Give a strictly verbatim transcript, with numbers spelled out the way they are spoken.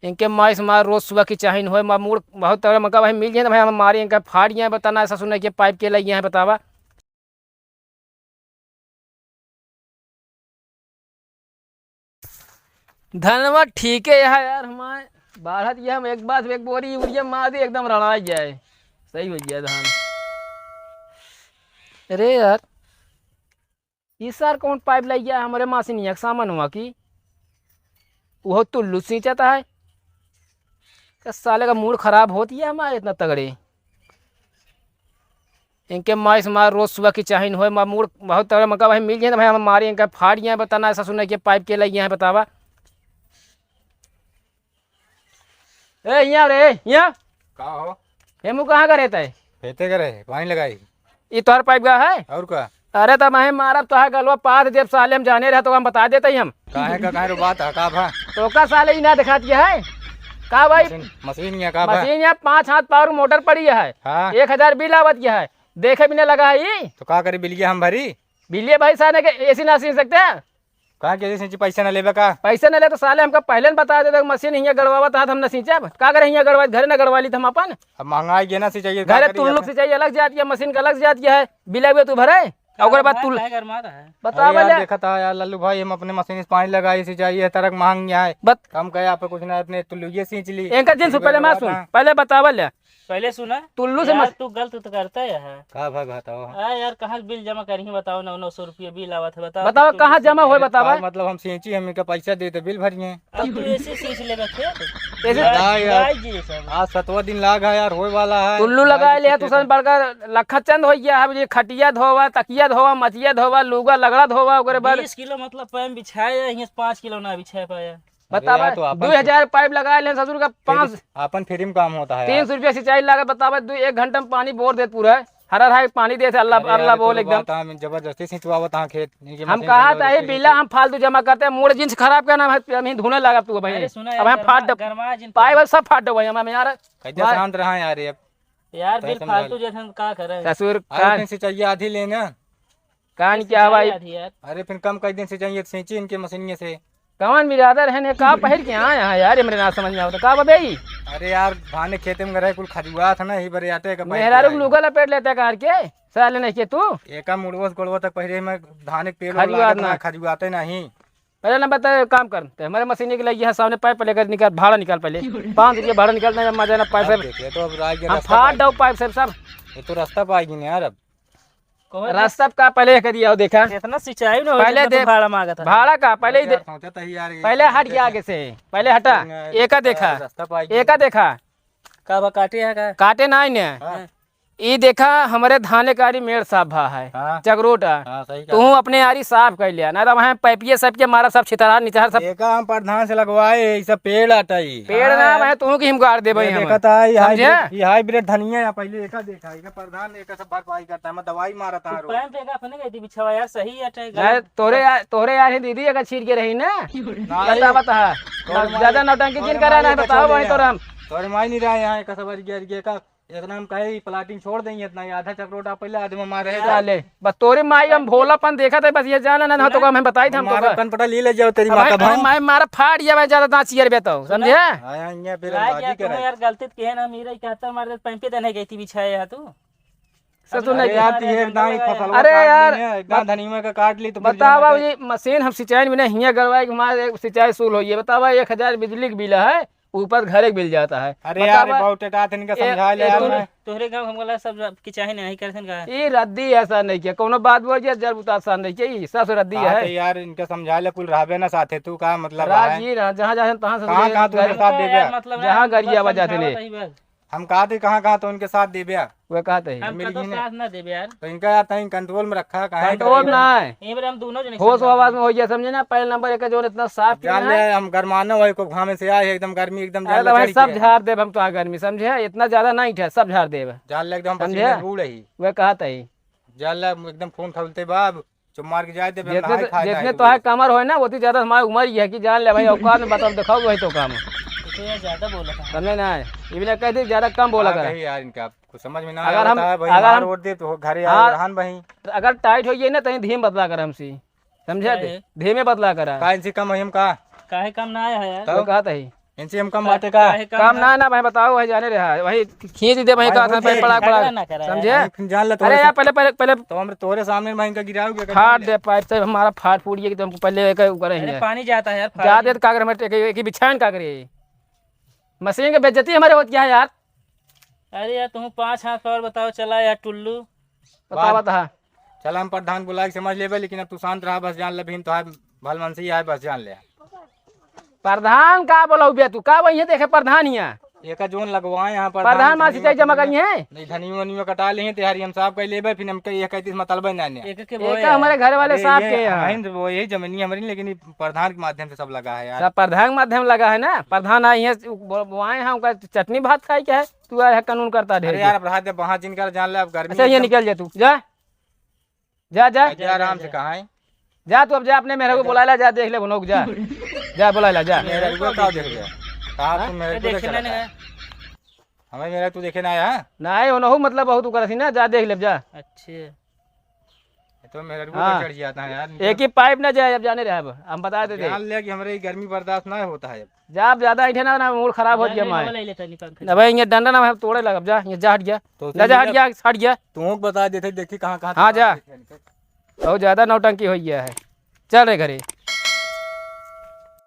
इनके माई से मार रोज सुबह की चाहिन होए, मार मूड़ बहुत तगड़ा मका भाई मिल जाए तो भाई हम मारी इनका फाड़ गया है, बताना ऐसा सुना कि पाइप के लग गया है, बतावा। धनवा ठीक है यहाँ यार, हमारे बाढ़त ये हम एक बार एक बोरी यूरिया मार दी, एकदम रड़ा जाए, सही हो गया धान। अरे यार, ई सार कौन पाइप लग गया हमरे मशीनिया के सामान हुआ की? वो टुल्लू सींचत है। का साले का मूड खराब होती है हमारे इतना तगड़े। इनके माई से मार रोज सुबह की चाहिन होए, मार मूड बहुत तगड़ा मका भाई मिल जाए तो भाई हम मारी इनका फाड़ गया है, बताना ऐसा सुना कि पाइप के लग गया है, बतावा। ए, हियाँ रे, हियाँ। का हो? हेमू कहाँ का रहता है? खेते का रहे, पानी लगाई। ई तोहर पाइप गा है? और का? अरे, तब मैं मारब तोहार गलवा पाद देब साले, हम जाने रहे तो हम बता देते ही हम। काहे का, काहे रो बात है, का भा? तो का साले ई ना दिखात गया है? का भाई? मशीन, मशीन या का भा? मशीन या पाँच हाथ पावर मोटर पड़ी है। हाँ। एक हजार बिल आवत गया है। देखे भी ना लगा है ई। तो का करी बिलिया हम भरी? बिलिया भाई साले के एसी ना सींच सकते हैं? कहाँ के सिंची पैसा ना लेबे का? पैसा ना ले तो साले हमका पहले न बता देते, मशीन हियाँ गड़वावत हाथ हम न सींचब। का करे हियाँ गड़वाई, घरे न गड़वा ली हम अपन। अब महंगाई गेना सिंचाई का घरे करी टुल्लू अपन? सिंचाई अलग जात है, मशीन का अलग जात है, बिल भी तू भरे, ओकरे बाद टुल्लू। काहे गरमात है? बतावा अरे यार, ले। देखा था यार लल्लू भाई, हम अपने मशीन से पानी लगाई सिंचाई है, तरक महंग है। बत- कम कहे आप कुछ ना, अपने टुल्लू ये सींच ली। एंकर जिन से पहले मैं सुन, पहले बतावा ले। पहले सुना। टुल्लू से यार, मस- तू गलत तो करता है यार। का भाई बताओ? आ यार, कहाँ से बिल जमा करी बताओ ना, नौ सौ रुपया बिल आवत है, बताओ बताओ, कितना कहाँ जमा होए, बताओ। का मतलब हम सींची, हम इनका पैसा देते, बिल भरिए। अब तू ऐसे सींच लेबे खेत? ऐसे? यार, हाँ यार। जुड़ाई जी सब। आज सतवा दिन लाग है यार, होए वाला है। टुल्लू लगा ले, तू सन बड़का लखा चंद हो गया है, ये खटिया धोवा, तकिया धोवा, मचिया धोवा, लुगा लगड़ा धोवा, ओकरे बाद बीस किलो मतलब पैम बिछाए, यहाँ पाँच किलो ना बिछा पाया। बतावा, अरे यार, तो अपन दो हजार पाइप लगा ले ससुर का, पाँच, अपन फ्री में काम होता है तीन यार। सौ रुपया सिंचाई लागत, बतावा, दो, एक घंटा में पानी बोर देत पूरा है। हर हर हाई पानी देत है, अल्लाह, अरे अल्लाह यार, बोल तो एकदम। बात हम जबरदस्ती सिंचवावत हाँ खेत, इनके हम मशीन कहा था, जबरदस्ती बिला सिंची। हम फालतू जमा करते हैं, मूड जिन से खराब करना है, हम ही धुने लगा तू भाई। अरे सुना अब यार, हम फाट गरमा, दब-, गरमा जिन पाइप सब फाट दबा हम यार। कैसे शांत रहा यार, ये यार, बिल फालतू जैसे हम का करें? ससुर अरे कान फिर सिंचाइया आधी लेना। कान क्या भाई? आधी यार। अरे फिर कम कर दिन सिंचाइया तो सींची इनके मशीनिया से। कौन बिरादर है ने का पहिर के आए हैं यार, ये मेरे ना समझ में आवता। का बबे ई? अरे यार, धान खेते में रहे कुल खजुआत है ना, ही बरे आटे का पहिर के मेहरारू आए। लुगा लपेट लेता कार के, साले नहीं के तू? एका मुड़वो से गोड़वो तक पहिरे में धान के पेड़ खजुआत ना। खजुआते नहीं। पहले ना बता, काम कर, ते हमारे मशीन के लगी है, सामने पाइप लेकर निकाल, भाड़ा निकाल पहले। पाँच रुपया भाड़ा निकाल, नहीं मजा ना पाइप अब से। देख ले, तो अब राय के हम रास्ता फाड़ पाइप दो पाइप से सब। ये तो रास्ता पाइप ही नहीं यार अब। कौन है? रास्ता का पहले करिए, आओ देखा। इतना सिंचाई ना हो, पहले जितना तू दे, भाड़ा मांगा था। भाड़ा का? पहले ही दे। यार, सोचा था यार, ये पहले हट गया आगे से, पहले हटा। एका देखा, रास्ता पाइप एका देखा। का बा, काटे है का? काटे ना ने। हाँ। ई देखा, हमरे धाने का आरी मेड़ साफ भा है, हाँ। चकरोटा। हाँ, सही कहा। तू अपने आरी साफ कर लिया, ना तो वहाँ पैपिये सब के मारा, सब छितरा निचहर सब। एका हम प्रधान से लगवाए, ई सब पेड़ हटाई। पेड़ ना, हाँ। मैं तू की हम गाड़ देबे ये हम। देखा था, ये समझे? हाइब्रिड, ये हाइब्रिड धनिया है, पहले एका देखा, एका प्रधान एका सब भरपाई करता है, मैं दवाई मारा था तू रोज। पैम पे का अपने गई थी बिछवा यार, सही है, टाइगर। नहीं, तोरे यार, तोरे यार ही दीदी अगर छीट के रही ना, नहीं। बता, बता। तोरे ज्यादा माई, नौटंकी तोरे जिन करा माई ना, को बताओ छोड़ वहीं दे तो यार। राम। तोरे माई नहीं रहा यहाँ, एका सब अरिगे, अरिगे का इतना हम कहे, ई प्लाटिंग छोड़ देंगे, इतना ही आधा चकरोटा पहले आधे में मारे है। साले, बस तोरी माई हम भोलापन देखा था, बस ये जाना ना, ना तो हम बताई था हमको मारा बस। कनपटा ले ले जाओ तेरी अब माँ का भाई, भाई। माई मारा फाड़ गया भाई, ज्यादा दांत चियर बे तो, समझे? आया, आया, फिर लाग बाजी गया, तुम करे। यार गलती तो किहे ना, मेरा इकहत्तर मार दे, पैंपे देने गई थी बिछाए है तू। ससुर अरे नहीं यार, किहे। तू एक दाई फसल अरे काट यार, ली है, एक दाई बत-, धनिया का काट ली तो फिर बतावा जमा कर। ये मशीन हम सिंचाई में नहीं, हियाँ गड़वाई के हमारे सिंचाई शुरू होई है। बतावा, एक हजार बिजली के बिल है, ऊपर घरे के बिल जाता है। अरे यार, बतावा, बहुत टेटात इनका ए, समझा ले ए, यार तोहरे, मैं। तोहरे गाँव हमको लगा सब कि चाहे नहीं करथन का। ई रद्दी ऐसा नहीं किया, कोनो बात बोल दिया, जर उतार सान नहीं किया, ई सब से रद्दी हाँ, है। तो यार, इनका समझा ले, कुल रहबे ना साथे, तू का मतलब राज है? ई रहा, जहाँ जाए तहाँ से कहाँ, ले कहाँ तू घर उनके साथ देबे? यार, मतलब जहाँ है, गरिया बस बजाते समझावत नहीं। ही बस। हम कहा थे कहाँ, कहाँ तो उनके साथ देबे? वे कहा थे। हम मिल कतो ही ना। साथ ना देबे यार। तो इनका यार तहीं कंट्रोल में रखा, काहे कंट्रोल करेगा? ना है। ये बार हम दोनों जने होश समझा आवाज देंगे। में हो गया, समझे ना? पहले नंबर एक जो इतना साफ जान पीना ले, है। हम गरमानो है, को घामे से आए हैं, एकदम गर्मी एकदम अरे जान तो ले भाई चढ़ सब गया। झाड़ देब हम तो, हाँ, गर्मी समझे, इतना ज्यादा नहीं ठे, सब झाड़ देब। जान ले एकदम समझे? पसीने बूढ़ है। वे कहा थे। जान ले एकदम खून खौलते बाब, जो मार के जाए देबे, हम जितने नहाए तो, खाए जितने जाए तो है देबे। कमर होए ना, उतनी ज्यादा हमारी उम्र ही है कि जान ले भाई, औकात में बताओ, दिखाओ वही तो काम। तो यार ज्यादा बोला था। समझे ना? ये भी ना कह दे, ज्यादा कम बोला हाँ, कर। कही यार इनका। कुछ समझ में ना अगर हम, आवता है भाई, अगर मार हम, ओर दे तो घरे हाँ, आए रहन भाई। अगर टाइट होइए ना, तो धीमे बतला कर हमसे, समझे? काहे? धीमे बतला करा। का इनसे कम है हम का? काहे कम ना आया है यार? तो? तो कहत ही। इनसे हम कम बाटे का? काहे कम काम ना? ना, ना भाई, बताओ भाई, जाने रहा है, वही खींच दे भाई, भाई, का हाथ में पड़ा, पड़ा, झगड़ा ना करा समझे? यार। फिर जान ले अरे तोरे यार, से पहले, पहले, पहले तोरे सामने भाई इनका गिराओगे, फाड़ दे पाइप से, हमारा फाड़ फूट गया कि तुमको पहले एक ऊपर अरे है। पानी जाता है यार, फाड़ जाते दे। तो का करे, हमारे एक, एक ही बिछान का करे? मशीन की बेइज्जती हमारे होती है यार। अरे यार, तुम पाँच हाथ पावर बताओ, चला यार टुल्लू। बतावा बात। तो हाँ। चल, हम प्रधान बुला के समझ लेबे, लेकिन अब तू शांत रहा, बस जान ले, भीम तो है, भलमनसी है, बस जान ले। प्रधान का बोलाऊ बे तू, का वही देखे प्रधान हिया? एका जोन लगवाए यहाँ प्रधान, प्रधान मा धनिया सिंचाई जमा कटवा करी है? नहीं, धनिया वनिया कटा ले हैं, तैयारी हम साफ कर लेबे, फिर हम कही, ये कहती मतलबे ना ने। एक के एक बोए हमारे यार। घर वाले अरे साफ ये के हैं। हमारी तो वो यही जमीनी हमारी, लेकिन ये प्रधान के माध्यम से सब लगा है यार। सब प्रधान के माध्यम लगा है ना, प्रधान आई है, वो, वो आए हैं, उनका चटनी भात खाए क्या है? तू यार कानून करता ढेर अरे के। यार, अब रहा दे, वहाँ जिनका जान ले, अब गर्मी अच्छा, ये एकदम निकल जा तू, जा। जा, जा। जा, जा, आराम जा, से जा। कहाँ है? जा तू, अब जा, अपने मेहरा को जा। बुला ला, जा देख ले, बनोक, जा। जा, बुला ला, जा। मेहरा को का देख ले? कहाँ हाँ? तुम मेहरा ये को देख देखे ना, चला नहीं था? हमें मेहरा तू देखे ना आया? नहीं, उनहु मतलब बहुत उकर थी ना, जा देख ले, जा। अच्छे। ये तो मेहरा को हाँ। चढ़ जाता है यार, इनका। एक ही पाइप ना जाए, अब जाने रहे, अब हम बता देते। जान ले कि हमारे ये गर्मी बर्दाश्त ना होता है अब। जा, अब ज्यादा ऐठे ना, ना मूड खराब हो जा, गया मैं माए। हवा ले लेता नहीं पंखा। अबे, ये डंडा ना, हम तोड़े लग, अब जा, ये जा हट गया। तो जा, जा, हट गया, हट गया। तू बता देते, देखी कहाँ, कहाँ हाँ, तक जा। देखे इनके। बहुत ज्यादा नौटंकी हो गया है। चल रे घरे।